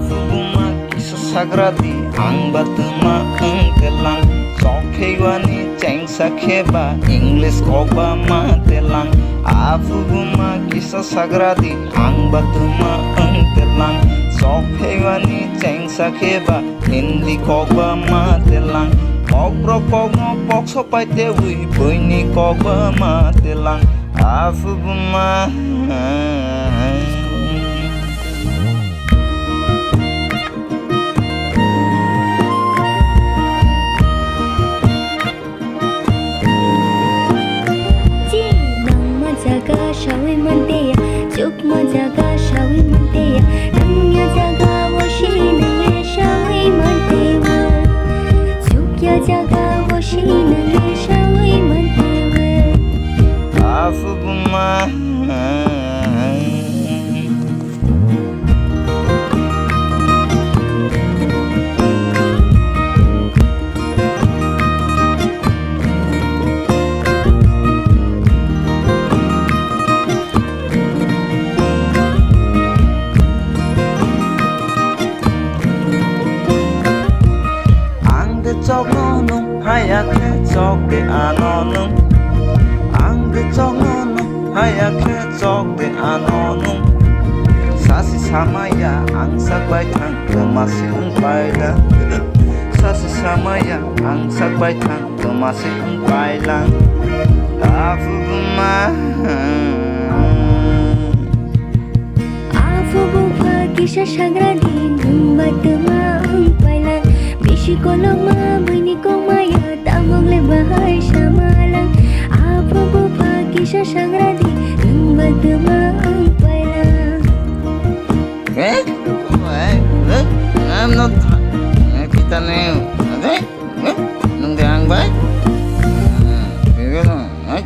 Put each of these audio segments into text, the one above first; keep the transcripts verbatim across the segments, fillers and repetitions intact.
Buma kisa sagradi ang ba tuma ang telang. Sok khewani chengsa kheba English kok ba ma telang. Afu buma kisa sagradi ang ba tuma ang telang. Sok khewani chengsa kheba Hindi kok ba ma telang. Kok pro kok no kok sopai tewi buini kok ba ma telang. Afu buma. Chi nangma jaga sawi manteya, chukma jaga sawi manteya, nangya jaga o si nangya sawi manteya, chukya jaga o si nangya sawi manteya. Afu buma. Ang de chokno nung haya khe chok de ano nung. Ang de chokno nung haya khe chok de ano nung. Sasi samaya ang sak bai thang tuma si wng paila. Sasi samaya ang sak bai thang tuma si wng paila. Afu buma. Afu bupha kisa sagradi nung bai tuma wng paila. Bisi kolokma buini kongmaya. Tamok le bahai samalang, apo bupha kisa sangradi, nung ba tuma ang paila. Eh? Eh? Eh? I'm not. Eh, kita ne. Eh? Eh? Nung de ang bai? Eh, eh?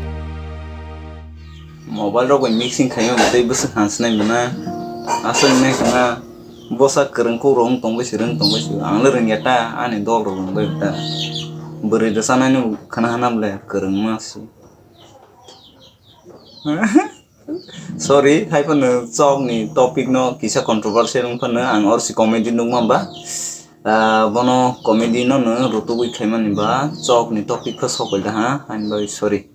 Mobile rok bai mixing khaima tei bwswk han sinai mwnai. Aswk ne khna. Bwsa kwrwng kuk rok wng tong bai se, rwng tong bai se. Ang le rwngya ta, ani dol rok rwng bai ta. Bwrwi rwchanai no khna hana ble kwrwng ma se. Sorry, hai phano chok ni topic no kisa controversial wng phano ang or si comedy nukma ba. Ah, bono comedy no no rutugwi khaimani ba chok ni topic pha sokoi da ha, ani bai sorry.